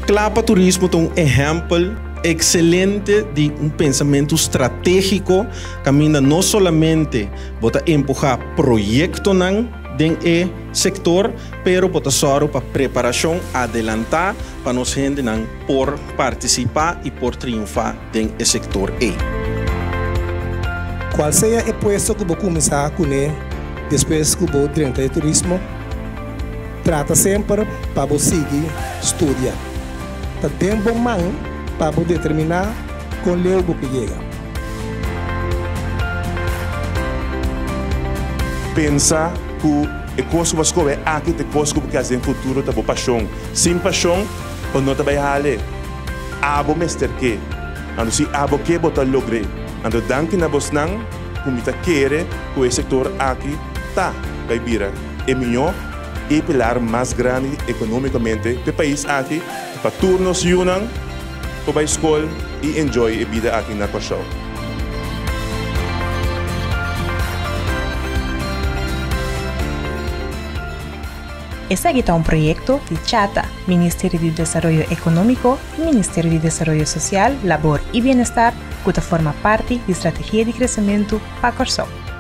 Kla pa Turismo ta un ehèmpel ekselente di un pensamentu stratégiko kaminda no solamente bo ta empuhá proyektonan den e sektor, pero bo ta sòru pa preparashon adelantá pa nos hendenan por partisipá i por triunfá den e sektor ei. Kual sea e puesto ku bo kuminsá kuné despues ku bo drenta e turismo, trata semper pa bo sigui studia. Ta den bo man pa bo determiná kon leu bo ke yega. Pensa ku e kos ku bo a skohe aki ta e kos ku bo ke hasi den futuro, ta bo pashon. Sin pashon bo no ta bai hale. Abo mester ke. Anto si abo ke bo ta logr'é. Anto danki na bosnan ku mi ta kere ku e sektor aki ta bai bira e mihó i pilar mas grandi ekonómikamente p'e pais aki pa tur nos yunan por bai skol i enjoy e bida aki na Kòrsou. Esaki ta un proyekto di Chata, Ministerio di Desaroyo Ekonómiko i Ministerio di Desaroyo Sosial, Labor i Bienestar ku ta forma parti di Strategia di Kresementu pa Kòrsou.